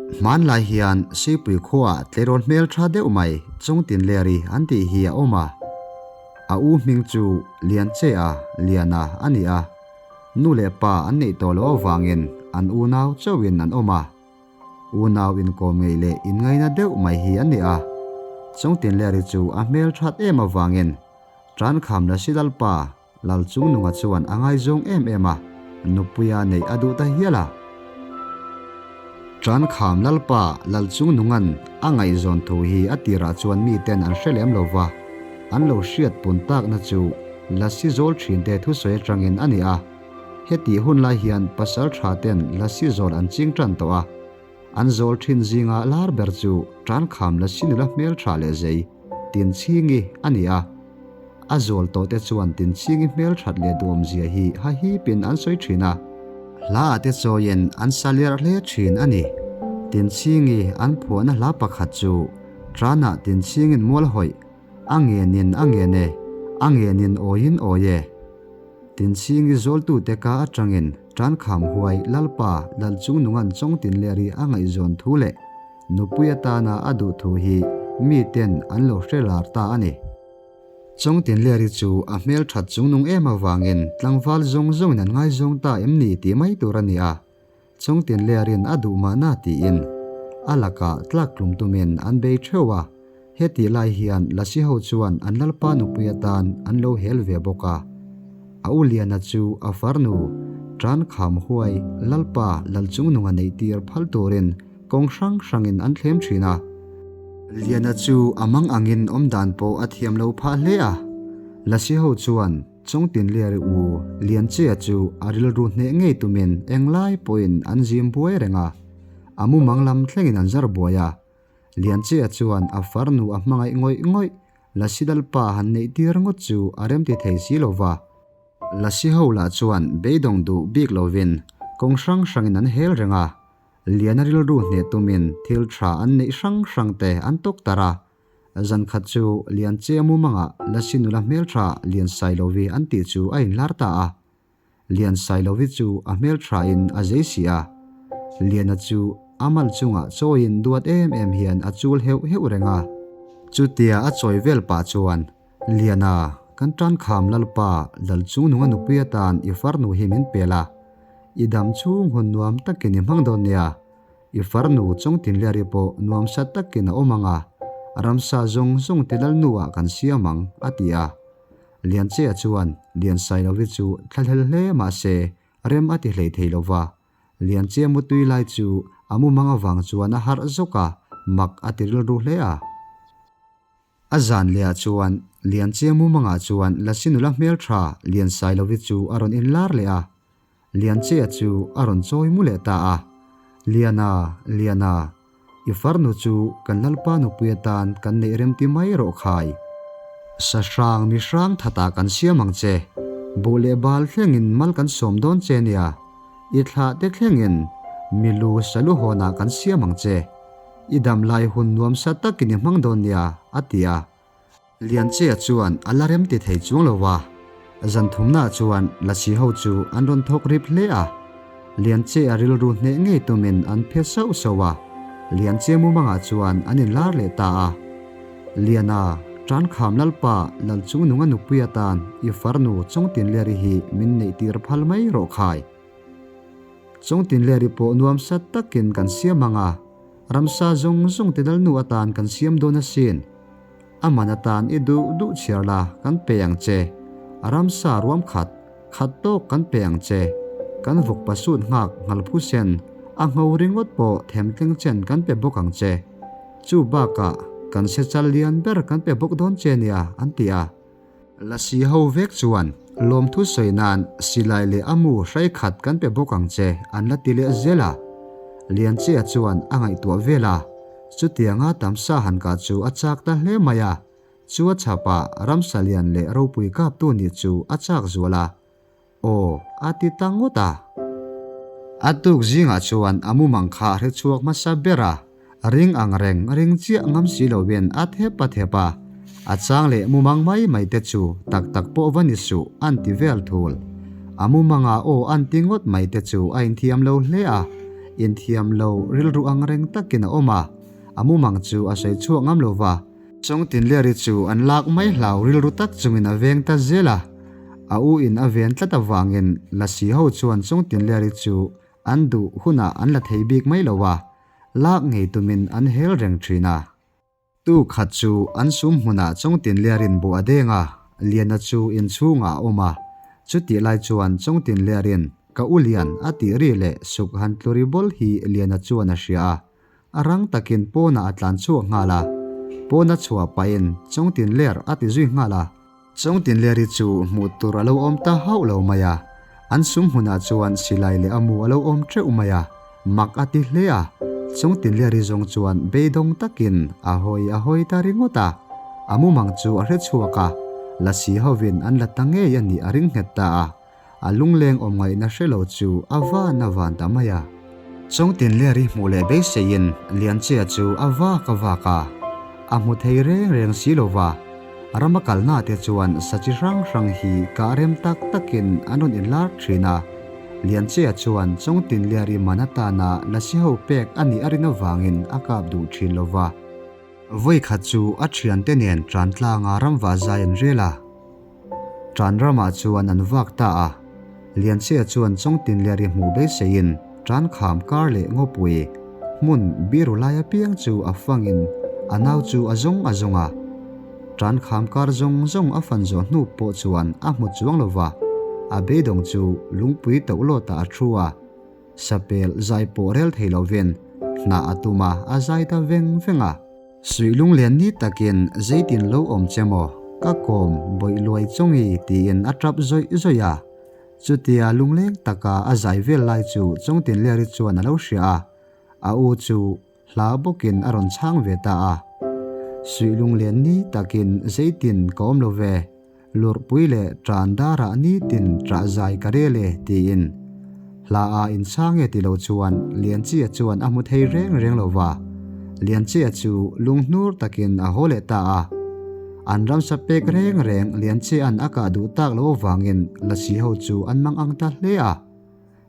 Hmanlai hian Sipui khuaah tleirawl hmeltha deuh mai Chungtinleri an tih hi a awm a. A u hming chu Lianchea, Liana, a ni a. Nu leh pa an neih tawh loh avangin an unau chauhin an awm a. Unau inkawm ngeih leh inngaina deuh mai hi a ni a. Chungtinleri chu a hmelthat em avangin Tankham Lasilalpa, Lalchungnunga chuan a ngaizawng em em a, nupuia neih a duh ta hial a. Tankham Lalpa Lalchungnunga'n a ngaihzawn thu hi a tirah chuan miten an hre lem lo va, an lo hriat pun takna chu Lasi zawl thinte thusawi atangin a ni a. Hetih hun lai hian pasal tha ten Lasi zawl an ching tan tawh a, an zawl thin zinga lar ber chu Tankham Lasi nula hmeltha leh zei, Tinchhingi a ni a. A zawl tawh te chuan Tinchhingi hmelthat leh duhawmzia hi ha hipin an sawi thin a. Hla ah te chawiin an sa lerh hle thin a ni. Tinchhingi an phuahna hla pakhat chu Tranah Tinchhingin mual hawih, a ngenin a ngen e, a ngenin awiin awi e. Tinchhingi zawltute ka atangin Tankham huai Lalpa Lalchungnunga'n Chawngtinleri a ngaihzawn thu leh Nupui atana a duh thu hi mi ten an lo hre lar ta a ni. Chawngtinleri chu a hmel that chungnung em avangin tlangval zawng zawngin an ngaizawng ta em ni tih mai tur a ni a. Chawngtinlerin a duh mahna tiin a lakah tlak tlum tumin an bei theuh a. Hetih lai hian Lasi ho chuan an lalpa nupui atan an lo hel ve bawk a. A u Liana chu a farnu Tan Kham Huai lalpa Lalchungnunga neih tir phal turin kawng hrang hrangin an thlem thin a. Liana chu a mang angin awm dan pawh a thiam lo phah hle a. Lasi ho chuan Chawngtinliari u Lianchea chu a rilru hneh ngei tumin englai pawhin an zim buai reng a. A mumang lam thlengin an zar buai a. Lianchea chuan a farnu a hmangaih ngawih ngawih Lasi Lalpa han neih tir ngawt chu a remti thei si lo va. Lasi ho lah chuan beidawng duh bik lovin kawng hrang hrangin an hel reng a. Liana rilru hneh tumin thil tha an neih hrang hrang te an tawk tar a. Zan khat chu Lianchea mumangah Lasi nula hmeltha Lian Sailovi an tih chu a inlar ta a. Lian Sailovi chu a hmelthain a zei si a. Liana chu a mal chungah chawiin duat em em hian a chul heuh heuh reng a. Chutia a chawi vel pah chuan, Liana, kan tan kham Lalpa, Lalchungnunga nupui atan i farnu hi min pel a. I dam chhung hun nuam takin i hmang dawn nia. I farnu Chawngtinliari pawh nuamsa takin a awm ang a, ramsa zawng zawng ti Lalnu-ah kan siam ang, a ti a. Lianchea chuan Liansailovi chu thlahlel hle mah se rem a ti hlei thei lo va. Lianchea mutui lai chu a mumang avang chuan a harh zawk a, mak a ti rilru hle a. A zan lehah chuan Lianchea mumangah chuan Lasi nula hmeltha Liansailovi chu a rawn inlar leh a. Lianchea chu a rawn chawi mu leh ta a. Liana, Liana, I farnu chu kan Lalpa nupui atan kan neih remti mai rawh khai. Sa hrang mi hrang thatah kan siam ang che. Buh leh bal thlengin mal kan sawm dawn che nia. I thlah te thlengin mi lu salu hawnah kan siam ang che. I dam lai hun nuamsa takin i hmang dawn nia, a ti a. Lianchea chuan a la remti thei chuang lo va, zan thumnaah chuan Lasi ho chu an rawn thawk rip hle a. Lianchea rilru hneh ngei tumin an phe sauh sauh a, Lianchea mumangah chuan an inlar leh ta a. Liana, Tankham Lalpa Lalchungnunga nupui atan i farnu Chawngtinleri hi min neihtir phal mai rawh khai. Chawngtinleri pawh nuamsa takin kan siam ang a, ramsa zawng zawng te Lalnu atan kan siam dawn asin. A man atan i duh duh chhiar la kan pe ang che, a ramsa ruam khat, khat tawk kan pe ang che, kan vawk pasut nghak nghal phusen, a ngho ringawt pawh themtleng chen kan pe bawk ang che. Chu bakah kan sechal lian ber kan pe bawk dawn che nia an ti a. Lasi ho vek chuan lawmthu sawi nan silai leh a mu hrai khat kan pe bawk ang che an la ti leh zel a. Lianchia chuan a ngaihtuah vel a, chutianga tamsa han kah chu a chak ta hle mai a, chu a chhapah ramsa lian leh ropui kaptu nih chu a chak zual a. Aw, a ti ta ngawt a. A tuk zingah chuan a mumang kha a hre chhuak hmasa ber a, ring ang reng ring chiah ngam si loin a thep a thep a. A chang leh mumang mai mai te chu tak tak pawh va ni suh an ti vel thul. A mumangah aw an ti ngawt mai te chu a inthiam lo hle a. Inthiam lo rilru ang reng takin a awm a, a mumang chu a sawi chhuak ngam lo va. Chawngtinleri chu an lak mai hlau rilru tak chungin a veng ta zel a, a u in a ven tlat avangin Lasi ho chuan Chawngtinleri chu an duh hunah an la thei bik mai lo a, lak ngei tumin an hel reng thin a. Tu khat chu an sum hmunah Chawngtinlerin buh a deng a, Liana chu inchhungah a awm a, chutih lai chuan Chawngtinlerin ka u Lian a tih ri leh suk han tluri bawl hi Liana chuan a hria a, A rang takin pawnah a tlan chhuak nghal a, pawna chhuah pahin Chawngtinler a ti zui nghal a. Chawngtinleri chu hmuh tur a lo awm ta hauh lo mai a, an sum hmunah chuan silai leh a mu a lo awm teuh mai a, mak a ti hle a. Chawngtinleri zawng chuan beidawng takin a hawi a hawi ta ringawt a, a mumang chu a hre chhuak a, lasi hovin an la ta ngei a nih a ring nghet ta a. A lungleng awm ngaihna hre lo chu a van a van ta mai a. Chawngtinleri hmuh leh beiseiin Lianchea chu a vak a vak a, a hmu thei reng reng si lo va. Rama kalna te chuan sa chi hrang hrang hi kah rem tak takin an rawn inlar thin a. Lianchea chuan Chawngtinleri man atana lasi ho pek a nih a rin avangin a kap duh thin lo va. Vawikhat chu a thiante nen Trantlanga ramvah zai an rel a. Tan ramah chuan an vak ta a, Lianchia chuan Chawngtinleri hmuh beiseiin tan kham kar leh ngawpui hmun biru lai apiang chu a fangin a nau chu a zawng a zawng a. Tan kham kar zawng zawng a fan zawh hnu pawh chuan a hmu chuang lo va, a beidawng chu lungpui toh lawtah a thu a, sapel zai pawh rel thei lovin hnah a tum a, a zai ta veng veng a. Suih lunglen ni takin zeitin lo awm che maw? Ka kawm bawih luai chawngi tiin a tap zawih zawih a. Chutia lungleng taka a zai vel lai chu Chawngtinleri chuan a lo hria a, a u chu hla bawkin a rawn chhang ve ta a. Suih lunglen ni takin zeitin ka awm lo ve, Lurhpui leh tan darah nitin ṭah zai ka rel e tiin hla a inchhang e ti lo chuan Lianchia chuan a hmu thei reng reng lo va. Lianchia chu lunghnur takin a haw leh ta a. An ramsa pek reng reng Lianchia'n a kah duh tak lo avangin Lasi ho chu an mang ang ta hle a.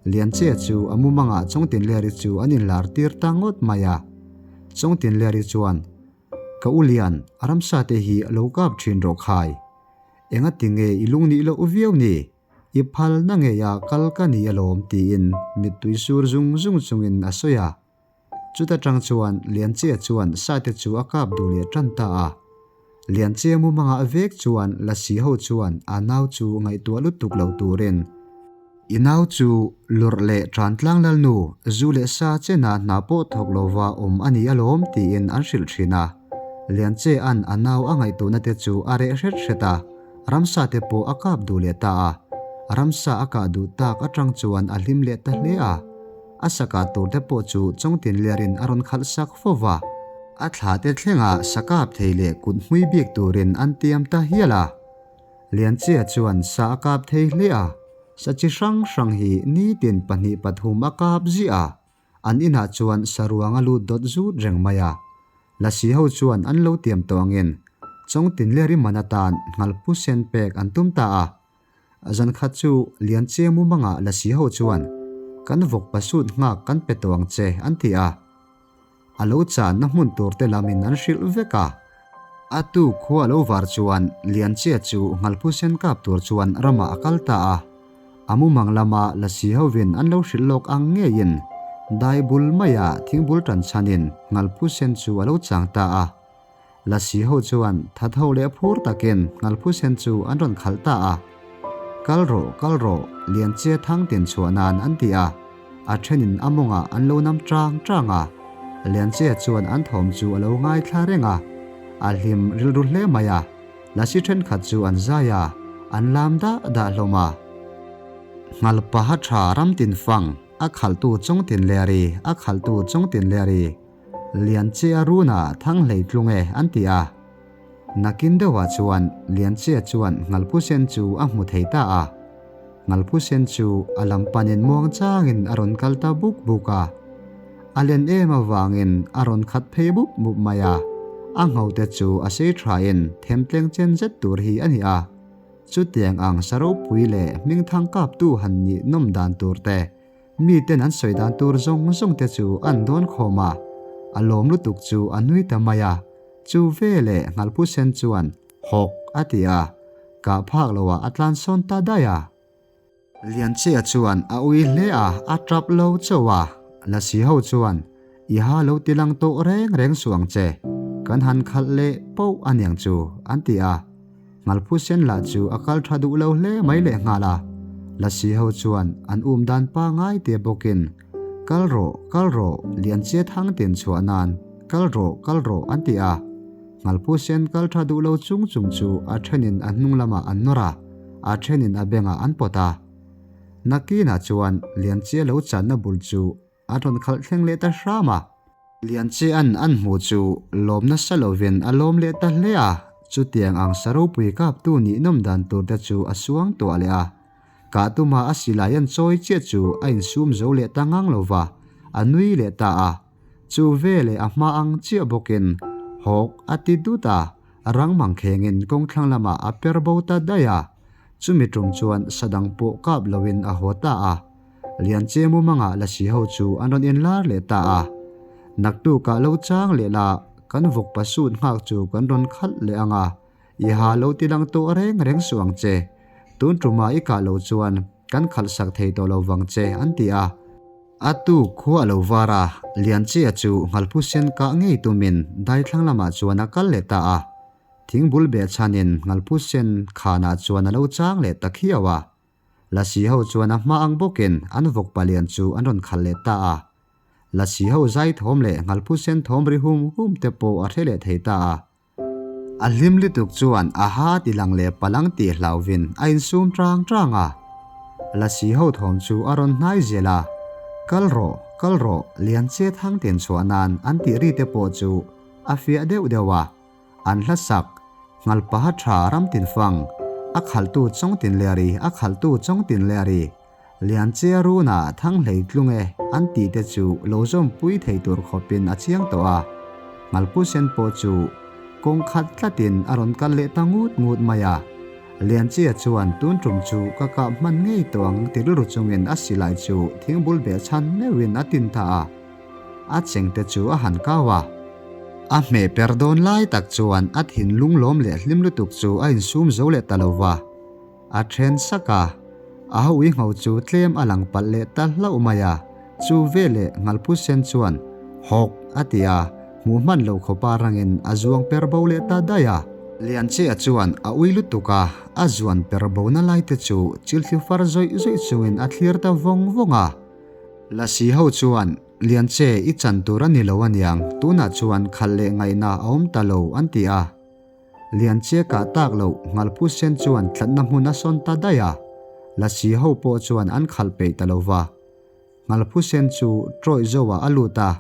Lianchia chu a mumangah Chawngtinleri chu an inlar tir ta ngawt mai a. Chawngtinleri chuan Ka u Lian, a ramsa te hi lo kap thin rawh khai. Enga tinge i lung nih loh viau ni? I phal na ngei a kal ka ni alawm tiin mittui sur zung zung chungin a sawi a. Chuta tang chuan Lianchia chuan sate chu a kap duh leh tan ta a. Lianchia mumangah vek chuan Lasi ho chuan a nau chu ngaihtuah lutuk lo turin, I nau chu lurh leh tan tlang lalnu, zu leh sa chena hna pawh thawk lova awm a ni alawm tiin an hrilh thin a. Lianche-a'n a nau a ngaihtuahna te chu a reh hret hret a, ramsa te pawh a kap duh leh ta a. Ramsa a kah duh tak atang chuan a hlim leh ta hle a. A sa kah tur te pawh chu Chawngtinliarin a rawn khalh sak fo va. A thla te thlenga sa kap thei leh kut hmui bik turin an tiam ta hial a. Lianchia chuan sa a kap thei hle a. Sa chi hrang hrang hi nitin pahnih pathum a kap ziah a, an inah chuan saruang a lut dawt zut reng mai a. Lasi ho chuan an lo tiam tawh angin Chawngtinleri man atan nghalpu sen pek an tum ta a. Zan khat chu Lianchia mumangah Lasi ho chuan, Kan vawk pasut nghak kan pe tawh ang che, an ti a. A lo channa hmun tur te lamin an hrilh vek a. A tu khua a lo var chuan Lianchia chu nghalphu sen kap tur chuan ramah a kal ta a. A mumang lama lasi hovin an lo hrilh lawk ang ngeiin dai bul maia thingbul tan chhanin nghalphu sen chu a lo chang ta a. Lasi ho chuan that ho leh phur takin nghalphu sen chu an rawn khalh ta a. Kal rawh, kal rawh, Lianchia thang tin chhuah nan an ti a. A thenin a mawngah an lo nam chang chang a. Lianchia chuan an thawm chu a lo ngaithla reng a. A hlim rilru hle mai a. Lasi thenkhat chu an zai a, an lam dah dah hlawm a. Nghalpaha tha ram tin fang, a khalhtu chawng tin leri, a khalhtu chawng tin leri. Lianchia runa thang hlei tlung e an ti a. Nakin deuhah chuan Lianchia chuan nghalphu sen chu a hmu thei ta a. Nghalphu sen chu a lam panin muang changin a rawn kal ta buk buk a. A len em avangin a rawn khat phei bup bup mai a. A nghote chu a sei thain themtleng chen zet tur hi a ni a. Chutiang ang sa ropui leh hmingthang kaptu han nih nawm dan tur te. Miten an sawi dan tur zawng zawng te chu an dawn khawm a, a lawm lutuk chu a nui ta mai a. Chu veleh Nghalpu sen chuan hawk a ti a, kah phak loah a tlan sawn ta daih a. Lianchia chuan a ui hle a, a tap lo chauh a. Lasi ho chuan, I ha lo ti lang tawh reng reng suh ang che, kan han khalh leh poh a niang chu, an ti a. Nghalphu sen lah chu a kal tha duh lo hle mai leh nghal a. Lasi ho chuan an um dan pangai te bawkin, Kal rawh, kal rawh, Lianchia thang tin chhuah nan, kal rawh, kal rawh, an ti a. Nghalphu sen kal tha duh lo chung chung chu a thenin a hnung lamah an nawr a. A thenin a bengah an pawt a. Nakinah chuan Lianchia lo channa bul chu a rawn khalh thleng leh ta hram a. Lianchia'n an hmuh chu lawm nasa lovin a lawm leh ta hle a, chutiang ang saropui kaptu nih nawm dan tur te chu a suang tuah leh a. Kah tuma a silai an chawi chiah chu a insum zo leh ta ngang lo va, a nui leh ta a. Chu veleh a hma ang chiah bawkin hawk a ti dut a. Rang mangkhengin kawngthlang lamah a per bo ta daih a, chumi tum chuan sa dang pawh kap loin a haw ta a. Lianche mumangah lasi ho chu an rawn inlar leh ta a. Naktukah lo chang leh la, kan vawk pasut nghak chu kan rawn khalh leh ang a, i ha lo ti lang tawh reng reng suh ang che. Tun tumah i kah loh chuan kan khalh sak thei tawh lo vang che, an ti a. A tuk khua a lo var a, Lianchia chu Nghalphu sen kah ngei tumin daithlang lamah chuan a kal leh ta a. Thingbul beh chhanin Nghalphu sen khanah chuan a lo chang leh ta khiau a. Lasi ho chuan a hma ang bawkin an vawk palian chu an rawn khalh leh ta a. Lasi ho zai thawm leh Nghalphu sen thawm ri hum hum te pawh a hre leh thei ta a. A hlim lutuk chuan a ha ti lang leh palang tih hlauvin a insum tang tang a. Lasi ho thawm chu a rawn hnai zel a, Kal rawh, kal rawh, lian che thang tin chhuah nan an tih ri te pawh chu a fiah deuh deuh a. An hla sak, Ngal paha tha ram tin fang, a khalhtu chawng tin leh ri, a khalhtu chawng tin leh ri, lian che a runa thang hlei tlung e an tih te chu lo zawmpui thei tur khawpin a chiang tawh a. Ngalpu sen pawh chu kawng khat tlatin a rawn kal leh ta ngut ngut mai a. Lianchia chuan tun tum chu ka kah hman ngei tawh ang ti rilru chungin a silai chu thingbul beh chhan meuhin a tin ta a. A chengte chu a han kau a. A hmeh per dawn lai tak chuan a thinlung lawm leh hlim lutuk chu a insum zo leh ta lo va. A then sak a, a ho ui ngho chu tlem a lang palh leh ta hlauh mai a, chu veleh Nghalphu sen chuan Hawk a ti a, hmuh hman lo khawpa rangin a zuang per bo leh ta daih a. Lianchea chuan a ui lutuk a, a zuan per bo na lai te chu chilthli far zawih zawih chungin a thlir ta vawng vawng a. Lasi ho chuan, Lianche, i chan tur a ni lo aniang, tunah chuan khalh leh ngaihna a awm ta lo, an ti a. Lianchia kah tak loh Nghalphu sen chuan tlatna hmun a sawn ta daih a, Lasi ho pawh chuan an khalh peih ta lo va. Nghalphu sen chu trawih zoah a lut a,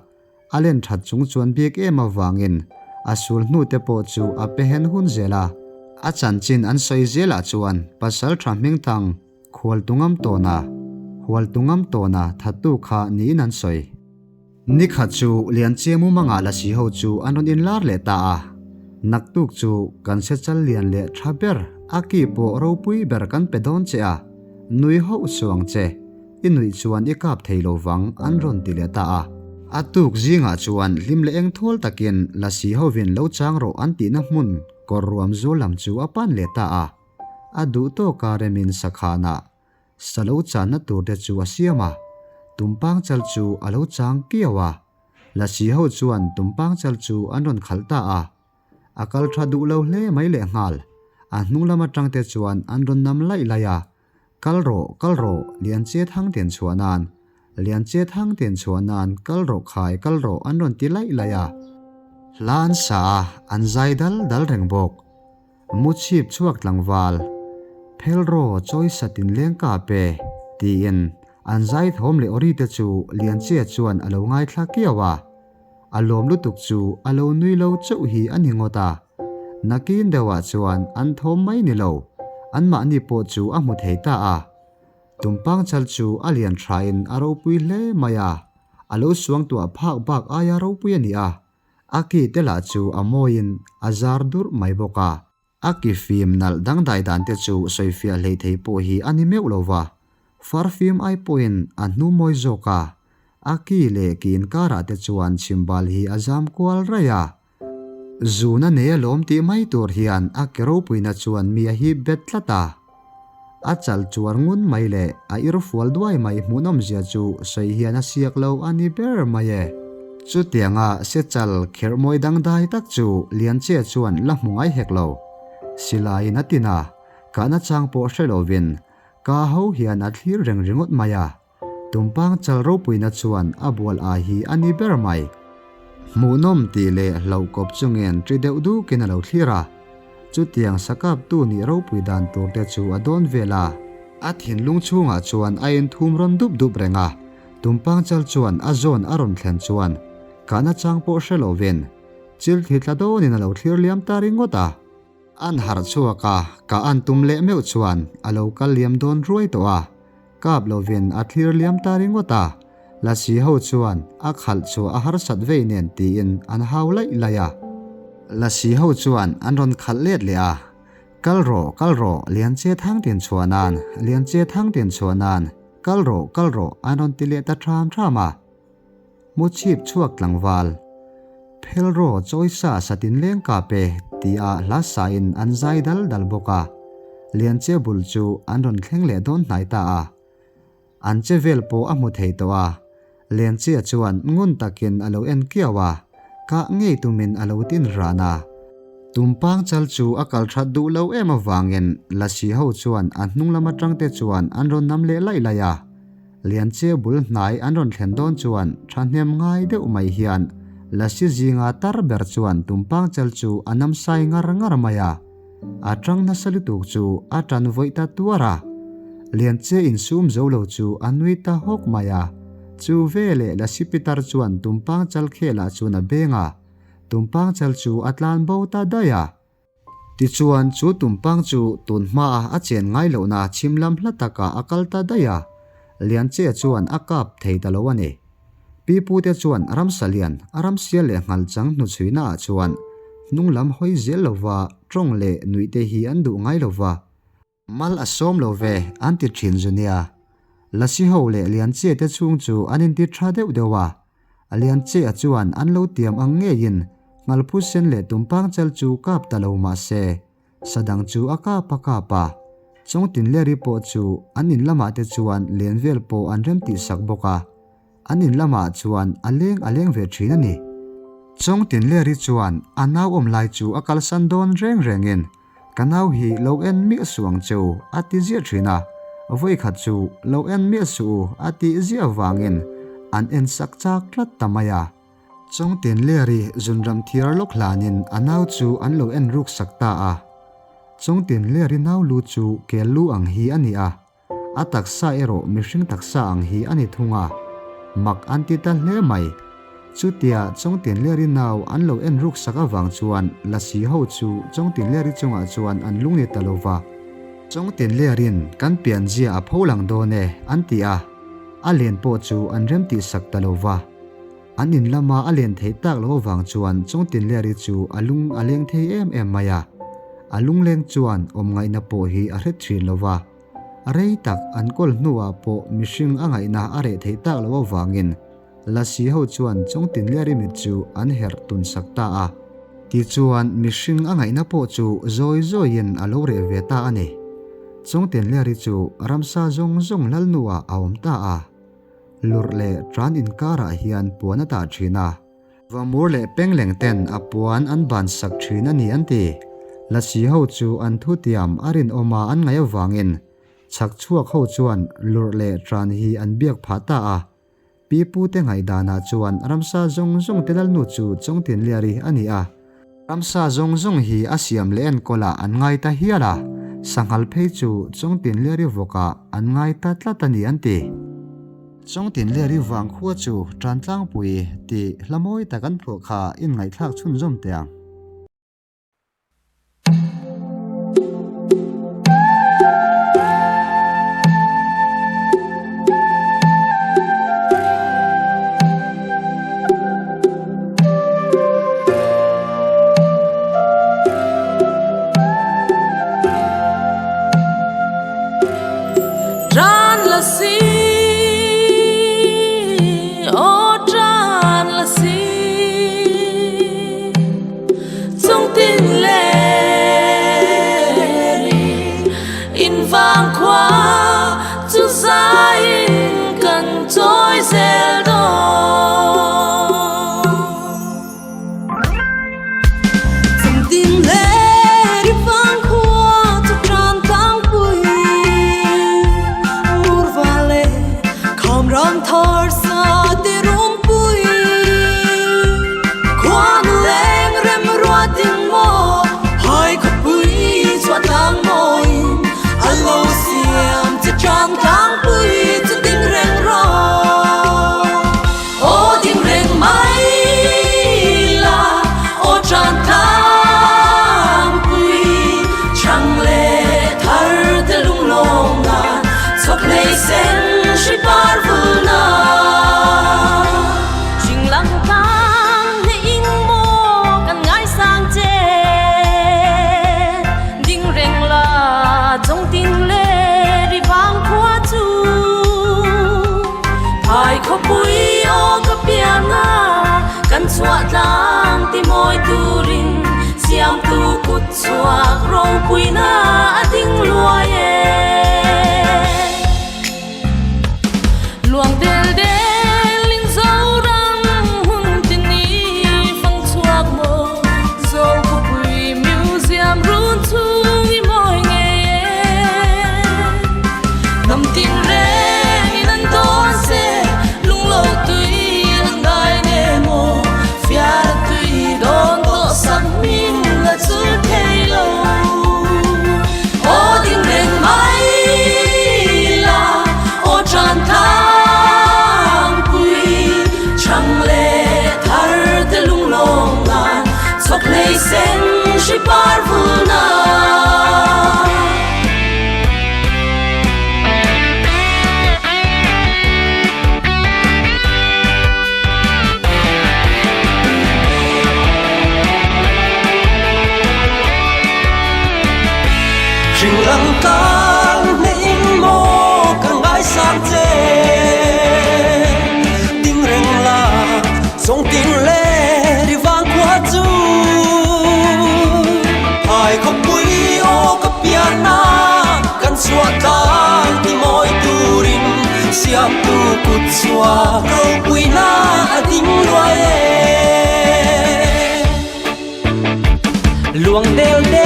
a len that chung chuan bik em avangin a sul hnu te pawh chu a pe hen hun zel a. A chanchin an sawi zelah chuan pasal tha hmingthang Khualtungam tawna Hualtungam tawna thattu kha niin an sawi. Ni khat chu Lianchia mumangah Lasi ho chu an rawn inlar leh ta a. Naktuk chu kan se chal lian leh tha ber a ki pawh ropui ber kan pe dawn che a, nui hauh suh ang che, i nuih chuan i kap thei lo vang an rawn ti leh ta a. A tuk zingah chuan hlim leh eng thawl takin Lasi hovin lo chang rawh an tihna hmun kawr ruam zul lam chu a pan leh ta a. A duh tawka remin sakhanah Sa lo channa tur te chu a siam a, tumpang chal chu a lo chang kiau a. Lasi ho chuan tumpang chal chu an rawn khalh ta a. A kal tha duh lo hle mai lehnghal. A hnung lam atang te chuan an rawn nam laih laih a, Kal rawh, kal rawh, Lianche thang ten chhuah nan, Lianche thang ten chhuah nan, kal rawh khai, kal rawh an rawn ti laih laih a. Hla an sa a, an zai dal dal reng bawk. Mu chhip chhuak tlangval, Phelraw chawi sat in leng ka pe, tiin an zai thawm leh awri te chu Lianchia chuan a lo ngaithla kiau a. A lawm lutuk chu a lo nui lo chauh hi a ni ngawt a. Nakin deuhah chuan an thawm mai ni lo, anmahni pawh chu a hmu thei ta a. Tumpang chal chu a lian thain a ropui hle mai a, a lo suangtuah phak bak aia ropui a ni a. A ki te lah chu a mawiin a zar durh mai bawk a. A ki fim nalh dangdai dan te chu sawifiah hleithei pawh hi a ni meuh lo va. Farfim ai pawhin a hnu mawi zawk a, a ki leh ki inkarah te chuan chhimbal hi a zam kual raih a. Zun a nei alawm tih mai tur hian a ke ropuina chuan mi a hip bet tlat a. A chal chuar ngun mai leh a ir fual duai mai hmuhnawm zia chu sawi hian a siak lo a ni ber mai e. Chutianga se chal kherh mawi dangdai tak chu Lianchia chuan la hmu ngai hek lo. Silaiin a tin a, kahna chang pawh hre lovin ka ho hian a thlir reng ringawt mai a. Tumpang chal ropuina chuan a bual ai hi a ni ber mai. Hmuhnawm tih leh hlauh kawp chungin ṭi deuh dukin a lo thlir a. Chutiang sakaptu nih ropui dan tur te chu a dawn vel a. A thinlung chhungah chuan a inthum rawn dup dup reng a. Tumpang chal chuan a zawn a rawn thlen chuan kahna chang pawh hre lovin chil thli tla dawnin a lo thlir liam ta ringawt a. An harh chhuak a, ka an tum leh meuh chuan a lo kal liam dawn ruai tawh a. Kap lovin a thlir liam ta ringawt a, Lasi ho chuan a khalh chu a harsat vei nen tiin an hau laih laih a. Lasi ho chuan an rawn khalh let leh a, Kal rawh, kal rawh, Lianche thang tin chhuah nan, Lianche thang tin chhuah nan, kal rawh, kal rawh an rawn ti leh ta ṭham ṭham a. Mu chhip chhuak tlangval. Phel rawh chawisa satin leng kap e tia hla sain an zai dal dal bawk a. Lianche bul chu an rawn thleng leh dawn hnai ta a. An che vel pawh a hmu thei tawh a. Lianchia chuan ngun takin a lo en kiau a, kah ngei tumin a lo tin ran a. Tumpang chal chu a kal that duh lo em avangin Lasi ho chuan a hnung lam atangte chuan an rawn nam leh laih laih a. Lianche bul hnai an rawn thlen dawn chuan thahnem ngai deuh mai hian Lasi zinga tar ber chuan tumpang chal chu a nam sai ngar ngar mai a. A tang nasa lutuk chu a tan vawih ta tuar a. Lianche insum zo lo chu a nui ta hawk mai a. Chu veleh Lasi pitar chuan tumpang chal khelah chuan a beng a. Tumpang chal chu a tlan bo ta daih a. Tichuan, chu tumpang chu tun hmaa a chen ngai lohna chhim lam hla takah a kal ta daih a, Lianchea chuan a kap thei ta lo a ni. Pi Pute chuan ramsa lian, ramsia leh nghal chang hnuchhuinaah chuan hnung lam hawi zel lova tawng leh nuih te hi an duh ngai lova, Mal a sawm lo ve, an ti thin zu nia. Lasi ho leh Lianchia te chhung chu an inti tha deuh deuh a. Lianchia chuan an lo tiam ang ngeiin Nghalphu sen leh Tumpang chal chu kap ta lo mah se, sadang chu a kap a kap a. Chawngtinleri pawh chu an in lamah te chuan len vel pawh an rem tih sak bawk a. An in lamah chuan a leng a leng ve thin a ni. Chawngtinleri chuan a nau awm lai chu a kalsan dawn reng rengin Ka nau hi lo en miah suh ang che u, a ti ziah thin a. Vawikhat chu lo en miah suh u, a tih ziah avangin an en sak chak tlat ta mai a. Chawngtinleri zunram thiar lawk hlanin a nau chu an lo en ruk sak ta a. Chawngtinleri nau lu chu kel lu ang hi a ni a. A taksa erawh mihring taksa ang hi a ni thung a, mak an ti ta hle mai. Chutia Chawngtinleri nau an lo en ruk sak avang chuan Lasi ho chu Chawngtinleri chungah chuan an lung ni ta lo va. Chawngtinlerin kan pianzia a pho lang dawn e an ti a, a len pawh chu an rem tih sak ta lo va. An in lama a len theih tak lo avang chuan Chawngtinleri chu a lung a leng thei em em mai a. A lungleng chuan awmngaihna pawh hi a hre thin lo va. A rei tak an kawl hnuah pawh mihring a ngaihna a reh theih tak loh avangin Lasi ho chuan Chawngtinleri mit chu an herh tun sak ta a. Tichuan mihring a ngaihna pawh chu zawi zawiin a lo reh ve ta a ni. Chawngtinleri chu ramsa zawng zawng lalnuah a awm ta a. Lurh leh ṭan inkarah hian puan a tah ṭhin a. Vamur leh pengleng ten a puan an ban sak thin a ni an ti. Lasi ho chu an thutiam a rinawma an ngaih avangin chhak chhuak ho chuan lurh leh tran hi an biak phah ta a. Pi pu te ngaihdanah chuan ramsa zawng zawng te lalnu chu Chawngtinliari a ni a. Ramsa zawng zawng hi a siam leh enkawlah an ngai ta hial a, sanghal phei chu Chawngtinliari vawkah an ngai ta tlat a ni an ti. Chawngtinleri vang khua chu tan tlangpui tih hla mawi tak an phuah kha inngaihthlak chhunzawm teh ang. Tan la si. mawi turin Siamtu kut chhuak ropuina a ding luai e. Luang del del in Zoram hun ti ni fang chhuak maw Zokhawpui Museum run chhung i mawi ngei e. Hnam tin reng in an dawn se lunglo tui an ngai ne maw Fiara tui dawn tawh sak hming a chul thei lo. Aw ding reng mai la, aw tan tlangpui, Chhang leh thar te lunglawng nan, chhawk hlei sen hri par vul na. Hring lang tlang hne in maw ka ngaisang che Ding reng la zawng ting le ri vang khua chu Hai khawpui aw ka pian a kan chhuah tlang ti mawi turin Siamtu kut chhuak ropuina a ding luai e. Luang del del.